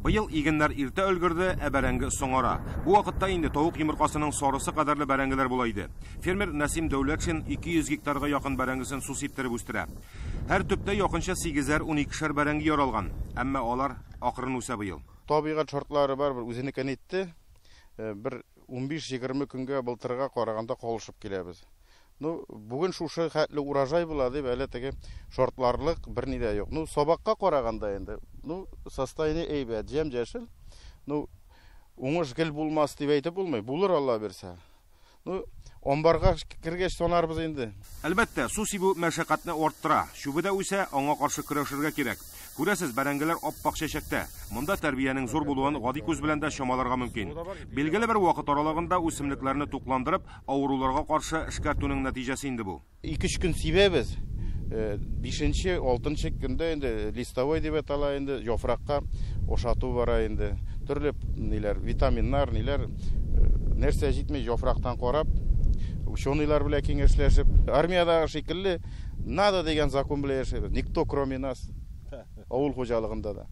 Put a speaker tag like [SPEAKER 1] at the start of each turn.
[SPEAKER 1] Быел игеннәр иртә өлгерде, ә бәрәңге соңара. Бу вакытта инде тавык йомыркасының сарысы кадәрле бәрәңгеләр була иде. Фермер Нәсим Дәүләтшин 200 гектарга якын бәрәңгесен су сиптереп үстерә. Һәр төптә якынча 8-әр, 12-шәр бәрәңге яралган. Әмма алар акрын үсә быел.
[SPEAKER 2] Табигать шартлары барыбер үзенекен итте. Бер 15-20 көнгә былтырга караганда калышып киләбез. Ну, бүген шушы хәтле урожай була дип әле теге шартларлык берни дә юк. Ну, сабакка караганда инде, ну, состояние әйбәт, җәм-җәшел. Ну, уңыш гел булмас дип әйтеп булмый. Булыр, Алла бирсә. Ну, амбарга кергәч санарбыз инде.
[SPEAKER 1] Әлбәттә, су сибү мәшәкатьне арттыра. Чүбе дә үсә, аңа каршы көрәшергә кирәк. Күрәсез, бәрәңгеләр ап-ак чәчәктә. Монда тәрбиянең зур булуын гади күз белән дә чамаларга мөмкин. Билгеле бер вакыт аралыгында үсемлекләрне тукландырып, авыруларга каршы эшкәртүнең нәтиҗәсе инде бу.
[SPEAKER 2] 2-3 көн сибәбез. 5-нче, 6-нчы көндә инде листовой дип атала инде, яфракка ошату бара инде. Төрле ниләр, витаминнар, ниләр, нәрсә җитми, яфрактан карап, ученыйлар белән киңәшләшеп, армиядәге шикелле надо дигән закон белән яшәйбез. Никто кроме нас. Авыл хуҗалыгында да.